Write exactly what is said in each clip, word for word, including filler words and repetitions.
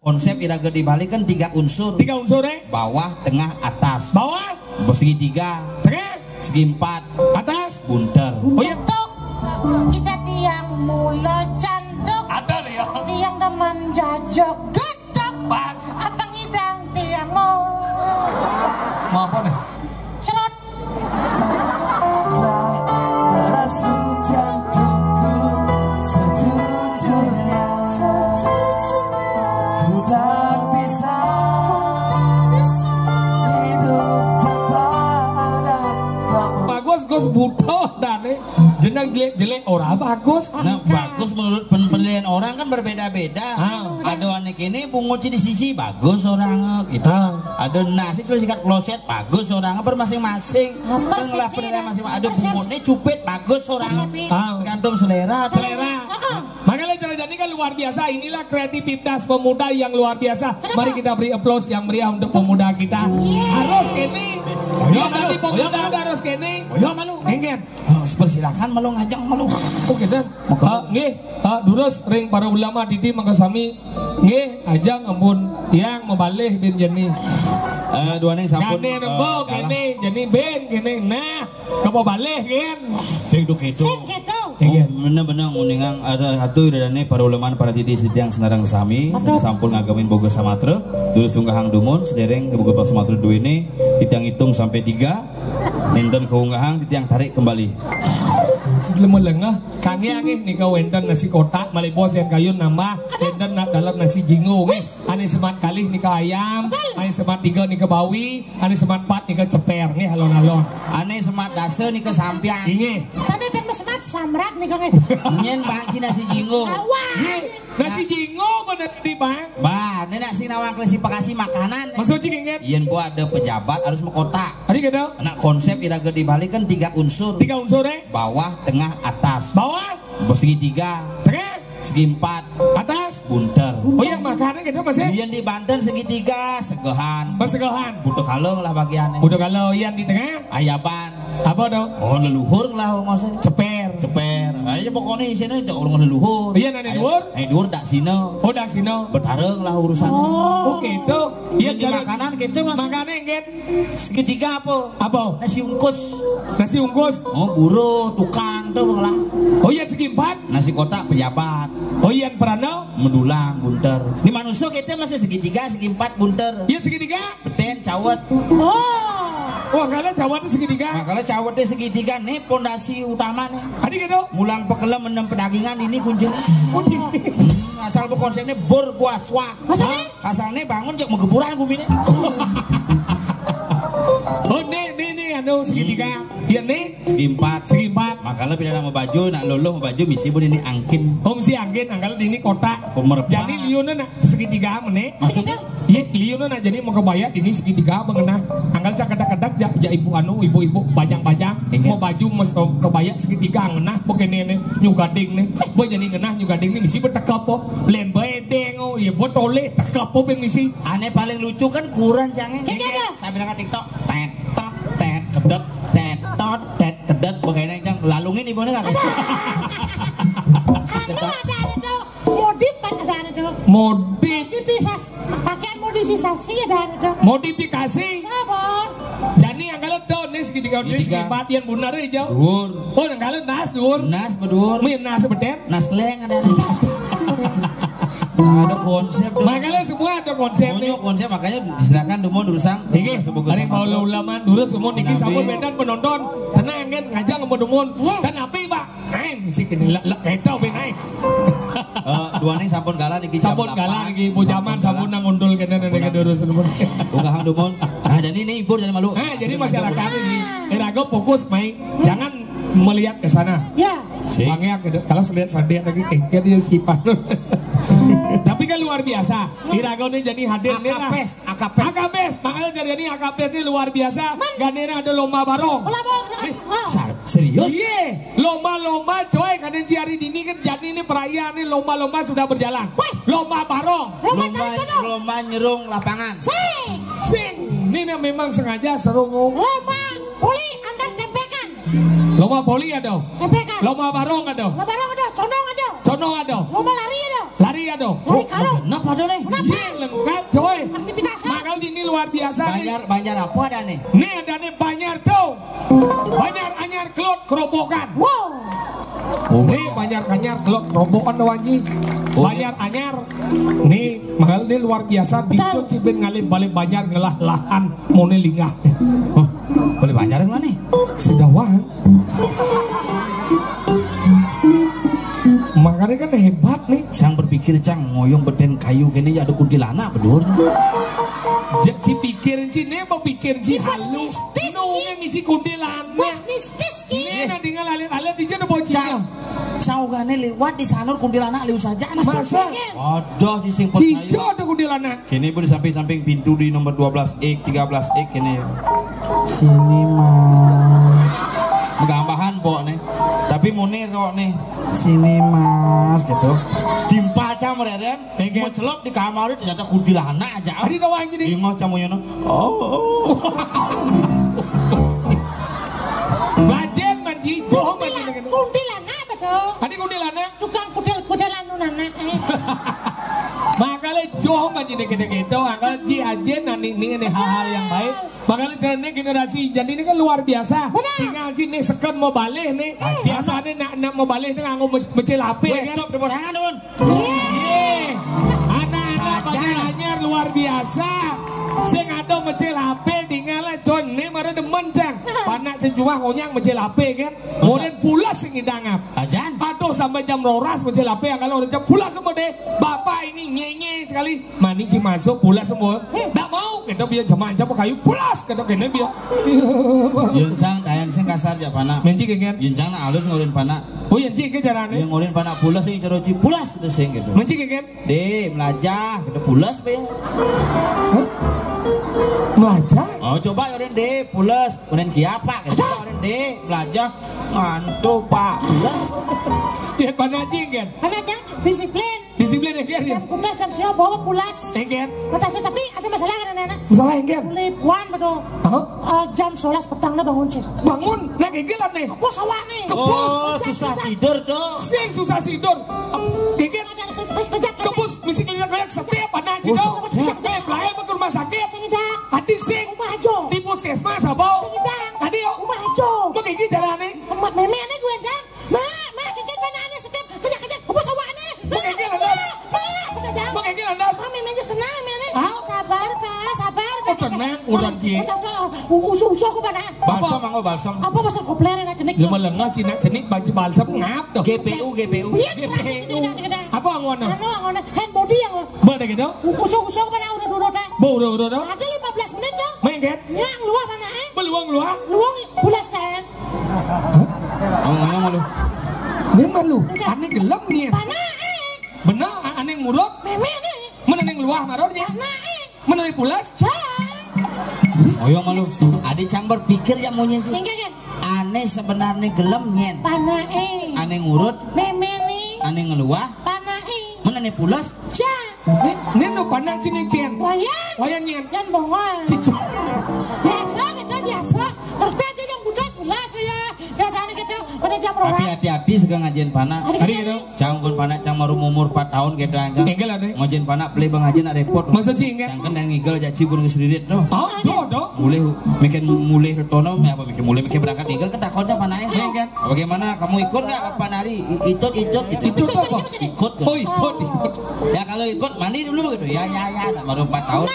Konsep iraga di Bali kan tiga unsur. Tiga unsur, eh? Bawah, tengah, atas. Bawah. Persegi tiga. Tengah. Segi empat. Atas. Bunter. Oh, iya. Tuk, kita tiang mula cantuk. Ada, ya. Tiang demen jajak gedek. Pas. Apa ngidang tiang mau? Mau apa nih? Cerot. Bagus, Gus, buta dah nih. Jeneng jelek-jelek ora bagus. Nah, bagus menurut pen-, penilaian orang kan berbeda-beda. Ah. Ada anak ini bungut di sisi bagus orang gitu. Ah. Ada nasi terus ikat kloset bagus orang per masing-masing. Kan lah penilaian masing-masing. Ada bungutnya cupit bagus orang. Ah. Gantung selera. Selera. Makanya cara jadi kan luar biasa. Inilah kreativitas pemuda yang luar biasa. Mari kita beri applause yang meriah untuk pemuda kita. Harus ini. Yang jadi pemuda harus ini. Oh, ya malu. Enggak. Oh, persilakan malu ngajak malu. Oh, gitu. Maka nggih, ah, durus ring para ulama didi mangga sami. Nggih, aja ampun yang mabalih bin jeni. Eh, duane sampun. Gane nembo kene jeni bin kene. Nah, kapa balih, Gen? Sing duh kedo. Sing kedo. Oh, bener-bener nguningang ada satu dadane para ulama para titi sitiang senarang sami. Aduh. Sampun ngagamin boga samatra. Durus tunggahang dumun sedereng boga samatra duwene. Titiang hitung sampai tiga. Nenten keunggahang titiang tarik kembali. Lengah-lengah, kange angih nika wenten nasi kotak, malih bos yang kayun nambah, wenten nak dalam nasi jingo, nggih. Ane semat kalih nika ayam, ane semat tiga nika bawi, ane semat pat nika ceper, nggih, alon-alon. Ane semat dasa nika sampiang. Inggih. Sane ten semat samrak nika, nggih. Nyen bangci nasi jingo. Awah. Nggih. Nasi jingo bener di, Bang. Bah, ini nak sing nawang klasifikasi makanan. Maksud cik inget? Yen buat ada pejabat harus mekotak. Tadi gitu. Nak konsep iraga di Bali kan tiga unsur. Tiga unsur, eh? Bawah, tengah, atas. Bawah. Persegi tiga. Tengah. Segi empat. Atas. Bunter. Oh, yang makannya gitu, Mas, ya? Yen di Banten segitiga, segehan. Persegehan. Butuh kalung lah bagiannya. Butuh kalung, yang di tengah. Ayaban. Apa dong? Oh, leluhur lah, Mas. Ceper. Ceper. Ayo pokoknya isinya itu orang leluhur. Iya, nang leluhur. Eh, dhuwur dak sino. Oh, dak sino. Betareng lah urusan. Oh, gitu. Iya, di makanan gitu, Mas. Makane nggih. Segitiga apa? Apa? Nasi ungkus. Nasi ungkus. Oh, buruh, tukang tuh lah. Oh, iya, segi empat. Nasi kotak pejabat. Oh, iya, perano. Mendulang, bunter. Di manusia kita masih segitiga, segi empat, bunter. Iya, segitiga. Beten, cawet. Oh. Wah, kalau cawet segitiga. Nah, kalau cawetnya segitiga nih pondasi utama nih. Tadi gitu. Mulang pekelem menem pedagingan ini kunci. Asal bu konsepnya berkuaswa. Maksudnya? Asal nih bangun cek megeburan gumine. Oh, nih, nih, nih, anu segitiga. Iya nih. Segi empat. Segi empat. Makanya pilihan sama baju, nak luluh baju misi bu ini angkin. Oh, misi angkin, angkal ini kotak. Komerpa. Jadi liuna nak segitiga meneh. Maksudnya? Iya, liuna nak jadi mau kebaya ini segitiga mengenah. Angkal cak kedak-kedak jak, jak ibu anu, ibu-ibu bajang-bajang. Ingat. Mau baju mes, oh, kebaya segitiga ngenah begini nih, nyugading nih. Boy jadi ngenah nyugading nih misi bertekap po. Len bedeng, oh, iya buat toleh tekap po ben misi. Ane paling lucu kan kuran jangan. Iya, iya. Sambil nggak TikTok, tet tot tet kedet, tet tot tet kedet, begini jang lalungin ibu nih. Ada, ada, ada tuh. Modif kan ada, ada tuh. Modif. Modifisasi. Pakaian modifikasi ada, ada tuh. Modifikasi. Apa? Jani angkal tuh nih segitiga, nih segitiga. Segi empat yang benar aja. Dhuwur. Oh, angkal nas dhuwur. Nas bedur. Min nas beden. Nas keleng ada. Ada konsep tuh. Makanya semua ada konsep nih. Konsep makanya silakan dumun durusang. Iki, semoga ada yang mau ulama durus dumun iki sampun wedan penonton. Tenang kan ngajak mau dumun. Dan apa, Pak? Ayo misi kene lek lek eto ben ae. Eh, duane sampun kalah niki jam sampun kalah niki, Bu Jaman sampun nang undul kene nang durus dumun. Unggahan dumun. Nah, jadi ini hibur jadi malu. Nah, jadi masyarakat ini iraga fokus main. Jangan melihat ke sana. Ya. Banyak gitu. Kalau lihat sadek lagi, eh, dia si Panul. Tapi kan luar biasa. Iraga ini jadi hadir nih lah. Akapes, akapes. Akapes, makanya jadi ini akapes ini luar biasa. Ganena ada lomba barong. Lomba barong. Eh, serius? Iya, lomba-lomba coy, karena hari ini kan jadi ini perayaan nih lomba-lomba sudah berjalan. Lomba barong. Lomba, lomba nyerung lapangan. Sing. Sing. Ini memang sengaja seru. Lomba poli antar tempekan. Lomba poli ada. Tempekan. Lomba barong ada. Lomba barong ada. Condong ada. Condong ada. Lomba lari ada. Lari ya dong. Lari karo. Kenapa tuh nih? Kenapa? Iya, lengkap coy. Aktivitasnya. Makanya ini luar biasa nih. Banjar, banjar apa ada nih? Nih ada nih banjar tuh. Banjar anyar kelot kerobokan. Wow. Oh, nih banjar anyar kelot kerobokan doang ji. Oh, banjar anyar. Nih, makanya ini luar biasa. Betul. Dico cibin ngalih balik banjar ngelah lahan mone linggah. Huh, balik banjar yang mana nih? Sedawang. Makanya kan hebat nih. Sang berpikir cang ngoyong beden kayu kene ya ada kuntilanak bedur. Jadi pikir sini mau pikir si halus. Mistis, nunggu misi kuntilanak. Bos mistis sih. Ini nanti ngalalit-alit di sana bocah. Saugane lewat di sana kuntilanak liu saja. Masa? Ada sih sing percaya. Hijau ada kuntilanak. Kini pun samping-samping pintu di nomor dua belas X, tiga belas X kini. Sini mas. Gambahan pok nih. Tapi munir kok nih. Sini mas gitu. Timpa aja mereren. Mau celok di kamar itu ternyata kuntilanak aja. Hari doang gini. Ingat kamu ya no. Oh. Bajing manji, bohong manji. Kuntilanak betul. Tadi kuntilanak. Tukang kudel-kudelan nunana. Makanya joh manji dikit-dikit. Makanya ji aja nani ini hal-hal yang baik. Makanya jenenge generasi jadi ini kan luar biasa. Benar. Tinggal sini seken mau balik nih. Biasanya nak nak mau balik nih nganggo mecil H P kan. Cok depan tangan teman. Anak-anak pakai anyar luar biasa. Sing ada mecil H P tinggal John nih mara demen cang. Panak sing juah onyang mecil H P kan. Kemudian pulas sing ngidangap. Ajan. Aduh sampai jam roras mecil H P kalau udah jam pulas semua deh. Bapak ini nyenye sekali. Mani ci masuk pulas semua. Ndak mau kita biar jamaah jam kayu pulas kita kena biar. Yuncang kayan sing kasar aja panak. Menci kengken. Yuncang nak halus ngurin panak. Oh iya ci ke carane. Yang ngurin panak pulas sing ceroci pulas kita sing gitu. Menci kengken. Dek melajah kita pulas be. Melajah? Oh coba yurin dek pulas. Kemudian kiapa kita yurin dek melajah. Ngantuk pak pulas. Ya panak ci kan. Panak cang disiplin. Disiplin ya kan ya. Jam kuda jam sio bawa pulas. Engken. Tapi ada masalah kan anak-anak. Masalah engken. Mulai buan betul. Hah? Eh, jam sebelas petang lah bangun sih. Bangun. Nah gigi lah nih. Kebos awak nih. Kebos. Oh susah tidur tuh. Sing susah tidur. Gigi. Kebos mesti kerja kayak sepi apa nanti tuh. Eh belaya ke rumah sakit. Sing dah. Tadi sing. Rumah aja. Di puskesmas apa? Sing dah. Tadi yuk. Rumah aja. Mau gigi carane. Meme aneh gue aja. Mak, mak, kikit mana aneh sedep. Kejak, kejak. Kebos awak aneh. Mau gigi landas. Mak, mak, kejak. Mau gigi landas. Meme aja senang meme. Hah? Sabar pak, sabar pak. Oh tenang, orang ci. Udah tuh. Usah usah aku mana? Balsam anggo balsam. Apa bahasa kopler enak cenik? Lu melengah cina cenik baju balsam ngap tuh. G P U, G P U. Iya. Apa angona? Anu angona hand body yang. Boleh gitu? Usah usah aku mana udah dulu deh. Bo udah udah dong. Ada lima belas menit dong. Main kan? Yang luar mana eh? Beluang luar. Luang pulas sayang. Ngomong lu. Ini malu. Aneh gelem nih. Mana eh? Bener, aneh ngurut. Meme nih. Mana aneh luar marornya? Mana eh? Mana aneh pulas? Cang. Oyong malu. Adi cang berpikir ya monyet sih. Enggak kan? Aneh sebenarnya gelem nyen. Panae. Aneh ngurut. Meme nih. Aneh ngeluah. Panae. Mana aneh pulas? Cang. Ini, ini nu panak sini cien. Wayan. Wayan nyen. Yang bongol. Cici. Biasa kita biasa. Kerja aja yang budak pulas ya. Biasanya kita pada jam rolas. Tapi hati-hati sekarang ngajian panak. Hari gitu. Cang kun panak cang maru umur empat tahun gitu aja. Tinggal ada. Ngajian panak beli bang ngajian ada repot. Maksud sih enggak? Cang kan dan ngigel aja ci gun keseririt tuh. Oh, do do. Mulai bikin mulai retono apa bikin mulai bikin berangkat ngigel kan takutnya panaknya. Iya kan? Bagaimana kamu ikut nggak apa nari? I- Ikut ikut gitu. Ikut apa? Ikut kan? Oh ikut ikut. Ya kalau ikut mandi dulu gitu. Ya ya ya. Nah, baru empat tahun.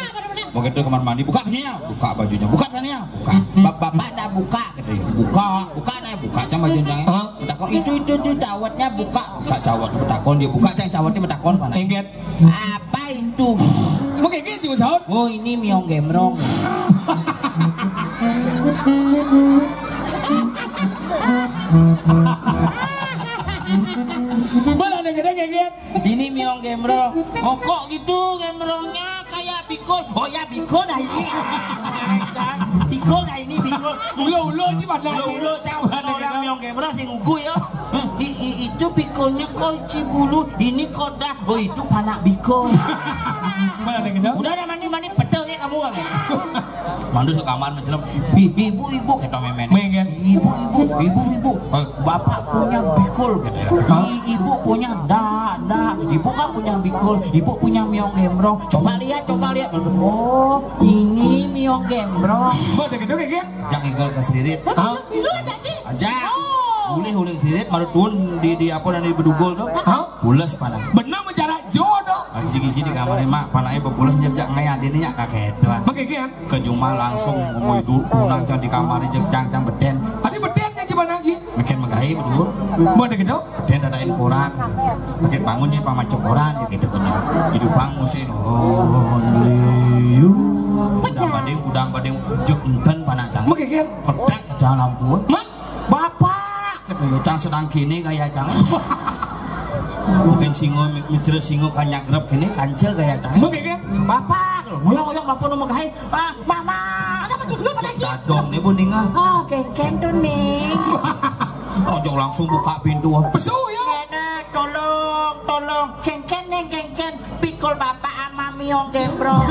Mau gitu kamar mandi buka bajunya, buka bajunya, buka sana ya, buka. Bap- Bapak ada buka gitu ya. Buka, buka nih, buka cang bajunya. Hah? Takut itu itu itu cawatnya buka, buka cawat takut dia buka cang cawatnya takut mana? Engket. Apa itu? Mau kayak gitu sahur. Oh ini miong gemrong. Bola ada gede kayak gitu. Ini miong gemrong. Oh kok gitu gemrongnya kayak bikul. Oh ya bikul dah ini. Bikul dah ini bikul. Ulo ulo di mana? Ulo ulo cang orang miong gemrong sing ugu ya. I- i- itu bikulnya kok cibulu. Ini kok dah. Oh itu panak bikul. Mana ada gede? Udah ada mandi mandi petel ya kamu kan. Mandus ke kamar mencelam. Ibu ibu ibu kata memen. Ibu ibu ibu ibu. Bapak punya bikul kata ya. Ibu punya dak dak. Ibu kan punya bikul, ibu punya miong gembrong. Coba lihat, coba lihat. Oh, ini miong gembrong. Mboten gitu, Kiki? Jang igel ke selirit. Hah? Dulu aja, Ki. Aja. Oh. Ulih, ulih selirit, baru turun di, di apa, dan di bedugul tuh. Hah? Pules panah. Bener mencara jodoh. Di sini, sini kamar emak, panahnya bepules, dia jak ngayadin, ya kaget tuh. Pakai kian? Ke jumah langsung ngomong itu, tunang jang di kamar, jeng jang, jang beden. Tadi bedennya gimana, Ki? Makin megahi, betul. Mboten gitu? Dia dadain koran. Makin bangunnya pamacu koran ya gitu kan. Hidup bangun sih. Only you. Udah bading, udah bading, jek enten panah cang. Mungkin kan? Pedak ke dalam pun. Mak, bapak, kata ya, cang sedang kini gaya cang. Mungkin singo, mi- micil singo kanyagrep kini, kancil gaya cang. Mungkin kan? Bapak, ngoyong-ngoyong bapak nomor gahe. Ah, mama, ada apa dulu pada Dadong nih, Bu Ninga. Oh, kengken tuh nih. Ojo langsung buka pintu. Pesu ya. Nenek, tolong, tolong. Kengken nih, kengken. Pikul bapak ama miong gembrong.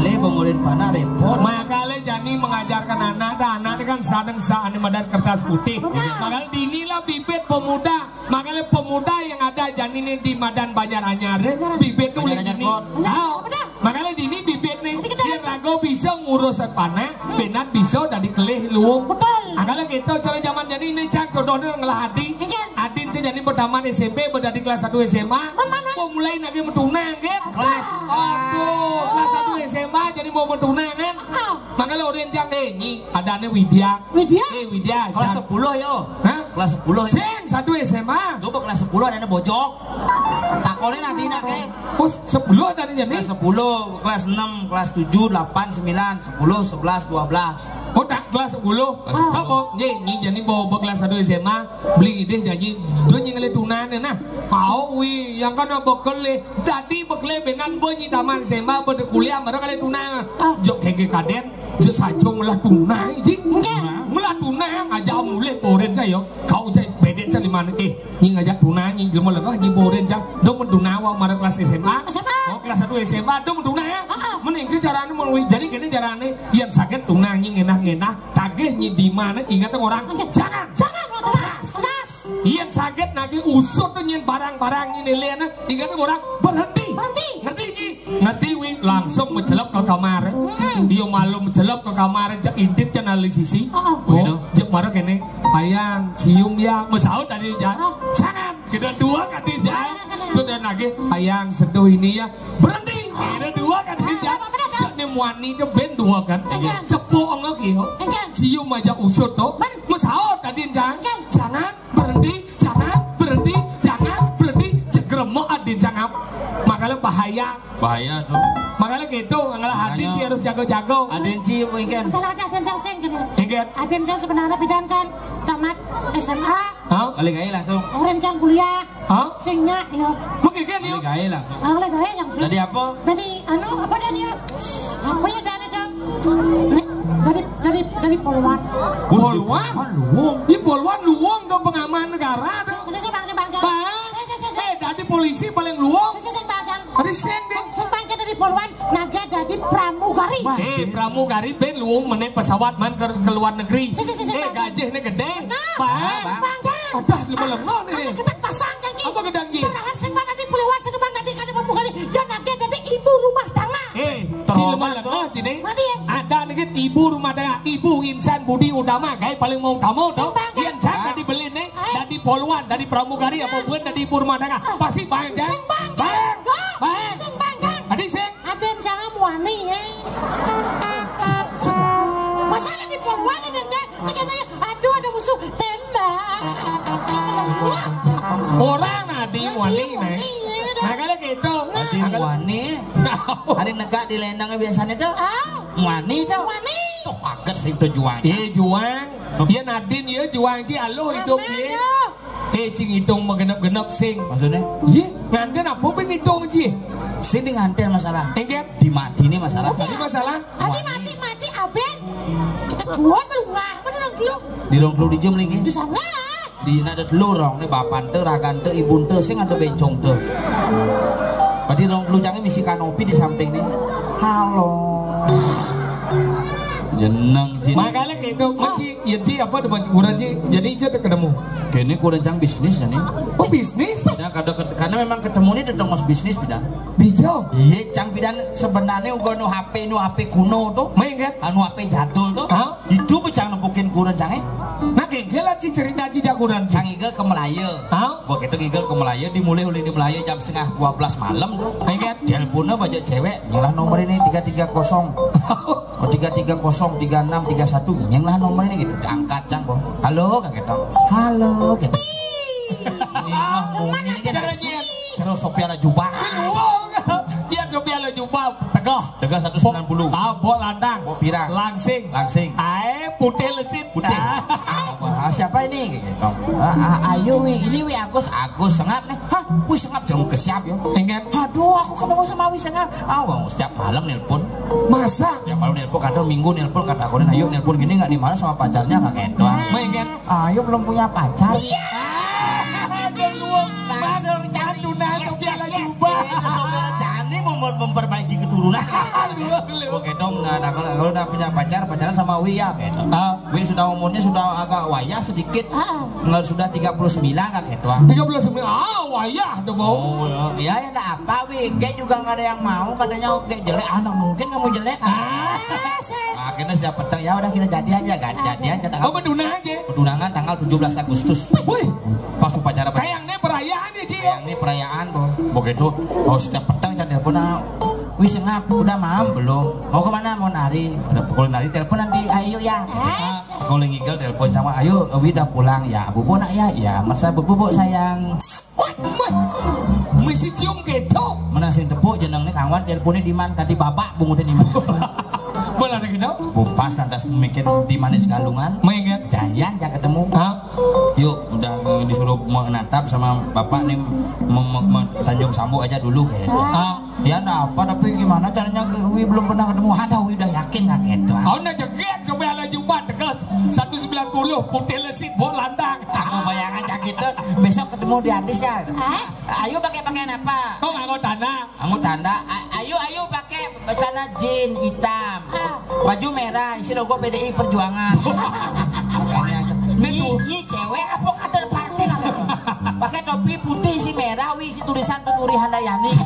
Le, bangunin panah repot. Makanya jani mengajarkan anak, dah anak ini kan sadeng sa ane madan kertas putih. Benar. Makanya dinilah bibit pemuda. Makanya pemuda yang ada jani ini di Madan Banjar Anyar, ya. Benar. Bibit tuh Banjar Anyar ini. Kot. Tahu? Benar. Makanya dini bibit nih, dia rago bisa ngurus panah, benar bisa dari kelih luung. Betul. Angkala kita cara zaman jadi ini cak jodohnya ngelah hati. Iya. Adin saya jadi bertaman S M P, berarti kelas satu S M A. Mana? Mau mulai lagi mentunang kan? Kelas. Aduh, kelas satu S M A jadi mau mentunang kan? Oh. Makanya orang yang eh, nyi, adanya Widya. Widya? Eh, Widya. Kelas sepuluh yo. Hah? Kelas sepuluh yo. Sing, satu S M A. Coba kelas sepuluh ada bojok. Takonin adina ke. Terus sepuluh tadi jadi? Kelas sepuluh, kelas enam, kelas tujuh, delapan, sembilan, sepuluh, sebelas, dua belas. Oh, tak kelas sepuluh. Kelas sepuluh. Apa? Nyi, nyi jadi bawa bawa kelas satu S M A, beli ide jadi dia nyi ngeliat tunane. Nah, mau wi yang kan bekel le. Tadi bekel benan bo nyi taman S M A, pada kuliah, baru kali tunane. Ah. Jok kege kaden, jok sajo ngelah tunai, ji. Enggak. Ngelah tunai, aja mulai boren saya. Kau cai bedet cai di mana? Eh, nyi ngajak tunai, nyi jelema lengah, nyi boren cai. Dong mentunai wong mara kelas S M A. S M A. Oh, kelas satu S M A, dong mentunai ya. Heeh. Mending ke carane mau jadi kene carane, yang sakit tunai nyi ngenah-ngenah, tagih nyi di mana, ingat orang. Oke. Jangan. Jangan, Mas. Keras. Yen saged nagih usut nyen barang-barang nyen liyane, inget orang berhenti. Berhenti. Ngerti iki? Ngerti wi langsung mencelep ke kamar. Hmm. Iya malu mencelep ke kamar, cek intip cek nali sisi. Oh, oh. Oh, gitu. Cek marah kene, "Ayang, cium ya." Mesaut tadi, "Jangan." Oh. "Jangan." Kita dua kan dia, "Jangan." Jangan, jangan. Sudah nagih, "Ayang, sentuh ini ya." "Berhenti." Kita dua kan dia, "Jangan." Apa, apa, apa? Cek ni muani ke ben dua kan. Jangan. Cepuk ngeki, yo. Jangan. Cium aja usut tuh. Ben. Mesaut tadi, "Jangan." Jangan. "Jangan." "Berhenti, jangan, berhenti, jangan, berhenti." Cegremok adin cangap. Makanya bahaya. Bahaya tuh. Makanya gitu, kalau adin sih harus jago-jago. Adin sih mungkin. Masalah ada adin cang sing gini. Ingat. Adin cang sebenarnya bidan kan tamat S M A. Hah? Balik aja langsung. Orang cang kuliah. Hah? Sing nyak, yo. Mungkin kan, yo. Balik aja langsung. Ah, balik aja langsung. Jadi apa? Jadi, anu, apa dan, yo? Apa ya dan, dan? Nih, dari, dari, dari Polwan. Polwan? Polwan luwung. Di Polwan luwung dong pengaman negara dong. Sing, sing, sing, Bang, sing, Bang, sing. Bang. Sing, sing, sing, sing. Eh, dari polisi paling luwung. Sing, sing, sing, Bang, sing. Dari sing deh. Sing, Bang, sing, dari Polwan. Naga dari pramugari. Wah, eh, pramugari ben luwung meneh pesawat man ke, ke luar negeri. Sing, sing, sing, sing, eh, Bang. Gajahnya gede. Nah, Bang. Bang, sing. Aduh, lemah-lemah nih. Ada ketat pasang, janji. Apa gedang, Ji? Terakhir sing Bang, dari Polwan, sing, Bang, dari kan pramugari. Ya, Naga dari ibu rumah tangga. Eh, si lemah-lemah sini. Mati ya? Ada nih ibu rumah tangga, ibu insan budi utama, gaya paling mau utama, tau? Sing, Bang, sing. Yang jangan dibeli nih, dari Polwan, dari pramugari, apa bukan dari ibu rumah tangga? Pasti Bang, sing, Bang, sing. Bang. Bang. Sing, Bang, sing. Tadi sing. Aden jangan muani, eh. Masa ada di Polwan, ada, ada. Sekarang, aduh, ada musuh. Tembak. Orang nadi muani, Neng. Muani, ya, dah. Nah, kalau gitu. Adi muani. Ada negak di lendang biasanya tuh. Ah. Muani tuh. Muani. Tuh kaget sih tuh juang. Iya, juang. Iya, Nadin, iya, juang, Ci, alo, hidup, Aman, iya. Yo. Eh, Ci, ngitung menggenep-genep, sing. Maksudnya? Iya, nganten apa ben hitung, Ci? Sing di nganten masalah. Enggak. Di mati ini masalah. Tadi masalah? Adi mati, mati, aben. Kita dua melungah, mana orang keluk? Di rong keluk di jam lagi. Di sana. Di nak ada telur, rong. Ini bapan tuh, ragan tuh, ibun tuh, sing ada bencong tuh. Berarti rong keluk jangan misi kanopi di samping nih. Halo. Jeneng, Ci. Makanya gitu, Ci, ya, Ci, apa demen kurenan, Ci? Jadi, Ci, ketemu. Kene kurenan cang bisnis, ya, nih. Oh, bisnis? Nah, kada ket-, karena memang ketemu ini tentang mas bisnis, bidan. Bijo. Iya, cang bidan sebenarnya uga nu H P, nu H P kuno tuh. Main kan? Anu H P jadul tuh. Hah? Itu be cang nempukin kurenan cang, eh. Nah, kengkel lah, Ci, cerita, Ci, jaguran, Ci. Cang igel ke Melaya. Hah? Gua kita ngigel ke Melaya, dimulai oleh di Melaya jam setengah dua belas malam tuh. Main kan? Teleponnya banyak cewek, nyolah nomor ini tiga tiga kosong. Oh, tiga tiga kosong, tiga enam, tiga satu. Yang lah nomor ini gitu. Angkat, cang, kok. Halo, kaget dong. Halo, gitu. Ini mah bunyi ini kan. Terus Sophia Lajuba. Dia Sophia Lajuba. Tegah. Tegah satu sembilan puluh. Ah, bo landang. Bo pirang. Langsing. Langsing. Ae, putih lesit. Putih. Ah. Ah, siapa ini? Gitu. Ah, ah, ayo, wi. Ini, wi, Agus. Agus, sengap nih. Hah? Wih, sengap jauh ke siap, ya. Enggak. Aduh, aku ketemu sama Wi Sengap. Ah, wong setiap malam nelpon. Masa? Setiap malam nelpon, kadang minggu nelpon, kata aku, "Ayo nelpon gini nggak di mana sama pacarnya?" Nggak gitu. Main kan? Ayo belum punya pacar. Iya. Langsung cari tunangan, yes, biar yes, yes, jubah. Jani mau memperbaiki keturunan. Aduh, lu. Oke dong, nah, nah, kalau, kalau udah punya pacar, pacaran sama Wi ya, gitu. Ah. Wi sudah umurnya sudah agak wayah sedikit. Ah. Nggak, sudah tiga puluh sembilan kan, gitu. Tiga puluh sembilan, ah, wayah udah mau. Oh, ya, ya, ya, nggak apa, Wi. Kayak juga nggak ada yang mau, katanya oke jelek. Anak mungkin kamu jelek, kan? Ah. Nah, akhirnya sudah petang, ya udah kita jadian ya, kan? Jadian, jadian tanggal. Oh, betunangan aja. Betunangan tanggal tujuh belas Agustus. Wih. Pas upacara. Kayaknya perayaan ya, Ci, ya? Kayaknya perayaan, Bo. Begitu, oh, setiap petang saya telepon, ah, "Wi, Sengap, udah malam belum? Mau kemana? Mau nari?" Udah pukul nari, telepon nanti, "Ayo ya." Ah. Kalau ngigel telepon sama, "Ayo, Wi udah pulang ya, Bubu nak ya?" "Ya, masa Bubu, Bu, sayang." Wah, mah. Misi cium gitu. Mana sing tepuk jeneng nih kawan, teleponnya di mana? Tadi babak bungutin di mana? Bola ada gitu. Bupas lantas mikir di mana segalungan. Main kan? Janjian, jangan ketemu. Hah? Yuk, udah, eh, disuruh menatap sama bapak nih, mem-, mem-, Tanjung Sambu aja dulu, gitu. Ah. Ya, ndak apa, tapi gimana caranya ke Wi belum pernah ketemu? Ada, Wi udah yakin nggak gitu, ah? Kau nak jeget sampai ala Jumat, tegas. Satu sembilan puluh, putih lesit, bo landang. Kamu bayangkan aja gitu. Besok ketemu di Adis ya. Hah? Ayo pakai pakaian apa? Kau nggak mau tanah? Kamu tanda. A-, ayo, ayo pakai celana jeans hitam. Ah. Baju merah, isi logo P D I Perjuangan. Makanya, ini, ini cewek apa kader partai, kamu? Pakai topi putih, isi merah, wi, isi tulisan Tuturi Handayani.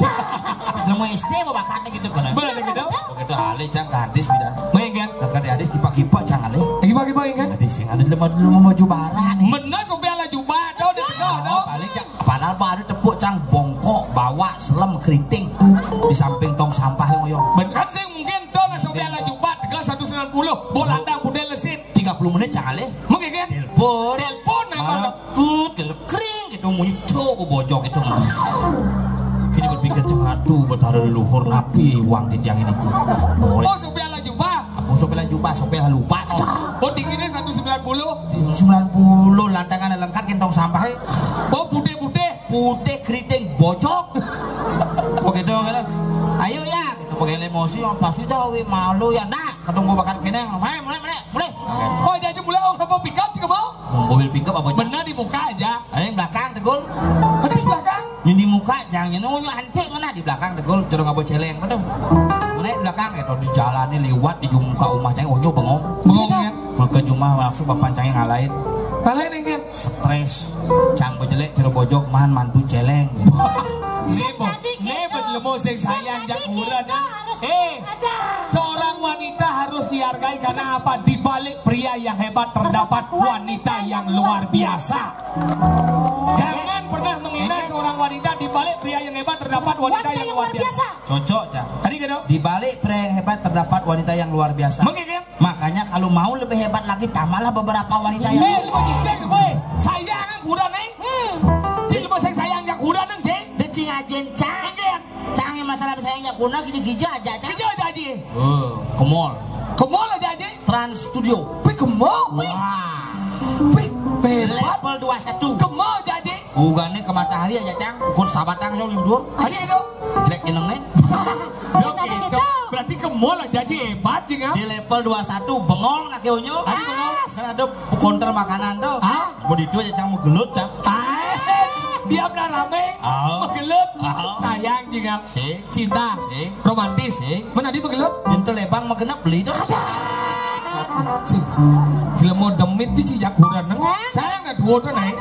Nemu S D apa bakatnya gitu, kan? Bener gitu. Begitu halih, cang, gadis, bidan. Main kan? Nah, kan gadis dipaki-paki, cang, halih. Dipaki-paki, kan? Gadis yang ada lemah dulu mau maju barang nih. Bener, sampai ala jubah, tuh, di tengah, tuh. Balik, cang. Padahal baru tepuk, cang, bongkok, bawa, selem, keriting. Di samping tong sampah yang ngoyong. Bener sih, mungkin tuh, nah, sampai ala jubah, tegas satu sembilan puluh, bola tang, budel lesit. Tiga puluh menit, cang, halih. Mungkin kan? Telepon. Telepon, nah, mana? Mana? Tut, gitu, kering, gitu, munyi, tuh, bojok, gitu, nah. Kini berpikir, cang, aduh, betara leluhur, napi uang di tiang ini, ku. Boleh. Oh, sampai ala jubah. Apa sampai ala jubah, sampai ala lupa, tuh. Oh, tingginya satu sembilan puluh. Sembilan puluh, lantangan lengkap, kentong sampah, eh. Oh, putih-putih. Putih keriting bocok. Begitu, kan? Ayo ya, gitu, pakai emosi, yang pasti dah, wi, malu ya, nak. Ketemu bakat kene, mulai, mulai, mulai, mulai. Oh, jadi mulai, oh, sama pickup juga mau? Mobil pickup apa, Cak? Benar di muka aja. Ayo, yang belakang, Tegul. Ada di belakang? Yang di muka, jangan, yang nunjuk antik mana di belakang, Tegul. Cerong apa celeng, betul? Mulai belakang, gitu, di jalannya lewat, di muka rumah, cang, onyo bengong. Bengong, ya? Maka cuma langsung bapak cang ngalahin. Ngalahin, ya? Stres. Cang bejelek, cero bojok, man mantu celeng. Nebo, nebo lemo sing sayang jak kurenan. Eh, seorang wanita harus dihargai karena apa? Di balik pria yang hebat terdapat wanita yang luar biasa. Jangan pernah menghina seorang wanita, di balik pria yang hebat terdapat wanita yang luar biasa. Cocok, Cang. Tadi gitu. Di balik pria yang hebat terdapat wanita yang luar biasa. Mungkin, ya? Makanya kalau mau lebih hebat lagi, tambahlah beberapa wanita yang... Eh, lu cicing, boy. Sayang kurang, eh? Hmm. Cik, lu sayang, sayang kurang, cik. Dia cing ajen, Cang. Iya. Cang yang masalah sayang kurang, gini-gini aja, Cang. Gini aja, Ji. Eh, ke mall. Ke mall aja, Ji. Trans Studio. Pi ke mall? Wah. Pi, hebat. Level dua satu. Ke mall aja, Ji. Ugane ke matahari aja, Cang. Kun sabatang, Cang, libur. Aja itu. Jelek jeneng, nih. Yo, gitu. Berarti ke mall aja, Ji, hebat, Ji, ya? Di level dua satu, bengong, nak, onyo. Tadi bengong. Kan ada counter makanan tuh. Hah? Mau di itu aja, Cang, mau gelut, Cang. Ah, dia benar rame. Ah. Mau gelut. Ah. Sayang, Ji, ya. Sing. Cinta. Sing. Romantis. Sing. Mana dia mau gelut? Pintu lebang mau genep beli itu. Ada. Cik, jelema demit cik, cik jaguran nang. Sayang dah dua tu naik.